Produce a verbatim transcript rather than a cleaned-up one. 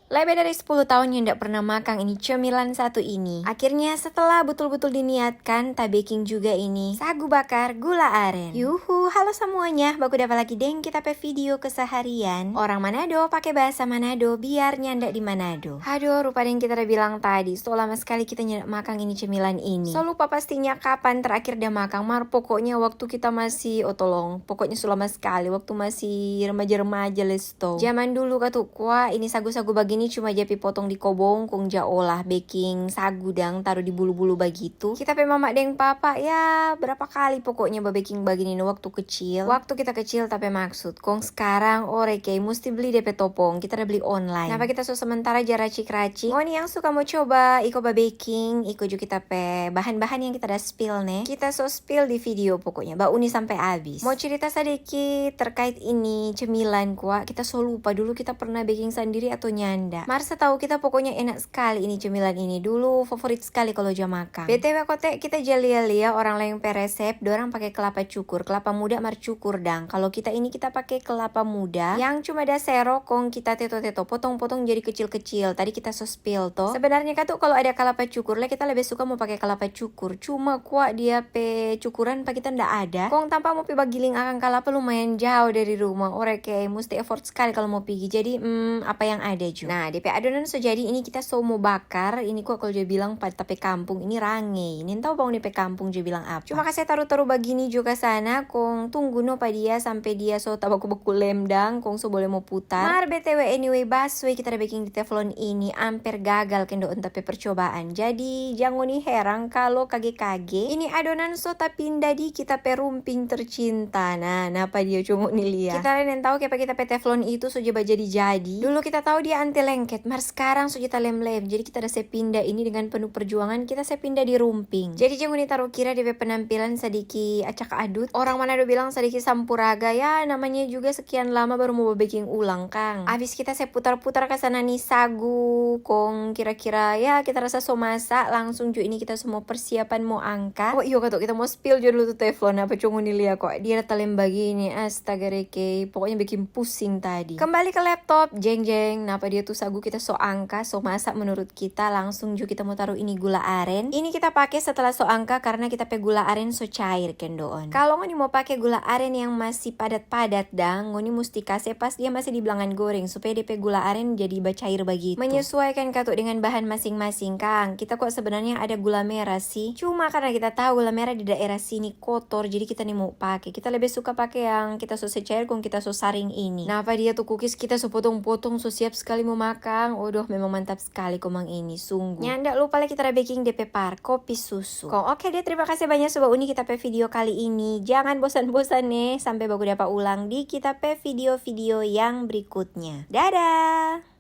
Lebe dari sepuluh tahun yang ndak pernah makang ini cemilan satu ini. Akhirnya setelah betul-betul diniatkan, ta beking juga ini sagu bakar gula aren. Yuhu, halo semuanya, baku dapa lagi deng kita pe video keseharian. Orang Manado pake bahasa Manado biar nyanda di Manado. Aduh, rupa deng kita da bilang tadi, so lama sekali kita nyanda makang ini cemilan ini. So lupa pastinya kapan terakhir da makang, mar pokoknya waktu kita masih, oh tolong, pokoknya so lama sekali waktu masih remaja-remaja les to. Zaman dulu katu kwa, ini sagu-sagu bagini cuma ja pi potong di kobong, kong ja olah beking sagu dang taru di bulu-bulu bagitu. Kita pe mama deng papa, ya, berapa kali pokoknya babeking bagini no waktu kecil. Waktu kita kecil, ta pe maksud. Kong skarang, ore kei, musti bli de pe topong. Kita da bli online. Napa kita so sementara ja racik-racik. Ngoni yang suka mo coba, iko babeking, iko jo kita pe bahan-bahan yang kita da spill ne. Kita so spill di video pokoknya, bauni sampe abis. Mo cerita sadiki terkait ini cemilan kwa, kita so lupa dulu kita pernah beking sandiri atau nyanda. Mar setau kita pokoknya enak skali ini cemilan ini. Dulu favorit skali kalu ja makang. B T W kote, kita ja lia-lia orang laeng pe resep, dorang pake kelapa cukur, kelapa muda mar cukur dang. Kalu kita ini kita pake kelapa muda yang cuma da sero kong kita teto-teto, potong-potong jadi kecil-kecil. Tadi kita so spill to. Sebenarnya katu kalu ada kelapa cukur le, kita lebe suka mo pake kelapa cukur. Cuma kwa dia pe cukuran pa kita nda ada. Kong tampa mo pi bagiling akang kalapa lumayan jao dari rumah. Ore kei, musti effort skali kalu mo pigi. Jadi, mm, apa yang ada jo. Nah, de pe adonan so jadi, ini kita so mo bakar. Ini kwa kalu ja bilang pa ta pe kampung, ini range. Nintau pa ngoni pe kampung ja bilang apa. Cuma kase taru-taru bagini jo ka sana, kong tunggu no pa dia sampe dia so tabaku-baku lem dang, kong so bole mo putar. Mar B T W, anyway, busway kita da beking di teflon ini amper gagal kendo ta pe percobaan. Jadi, jang ngoni herang kalu kage-kage ini adonan so tapinda di kita pe rumping tercinta. Nah, napa dia, co ngoni lia. Kita le nintau kiapa kita pe teflon itu so ja bajadi-jadi. Dulu kita tau dia anti lengket, mar skarang so ja talem-lem. Jadi kita da se pinda ini dengan penuh perjuangan, kita se pinda di rumping. Jadi jang ngoni taru kira dia pe penampilan sadiki acak adut. Orang Manado bilang sadiki sampuraga, ya namanya juga sekian lama baru mo babeking ulang kang. Abis kita se putar-putar ka sana ni sagu, kong kira-kira ya kita rasa so masa, langsung jo ini kita so mo persiapan mo angka. Oh iyo katu, kita mo spill jo dulu tu teflon, apa co ngoni lia kwa, dia da talem bagini, astaga rekei, pokoknya bikin pusing tadi. Kembali ke laptop, jeng jeng, napa dia tu sagu kita so angka, so masa menurut kita, langsung jo kita mo taru ini gula aren. Ini kita pake setelah so angka karena kita pe gula aren so cair kendoon. Kalo ngoni mo pake gula aren yang masih padat-padat dang, ngoni musti kase pas dia masih di blangan goreng supaya de pe gula aren jadi bacair bagitu. Menyesuaikan katu dengan bahan masing-masing kang. Kita kwa sebenarnya ada gula merah sih. Cuma karena kita tahu gula merah di daerah sini kotor, jadi kita ni mo pake. Kita lebe suka pake yang kita so se cair kong kita so saring ini. Napa dia tu kukis kita so potong-potong, so siap skali mo makang. Odoh, memang mantap skali komang ini, sungguh. Nyanda lupa lagi kita da beking de pe par, kopi susu. Kong oke deh, terima kasih banyak so bauni kita pe video kali ini. Jangan bosan-bosan ne, sampe baku dapa ulang di kita pe video-video yang berikutnya. Dadah!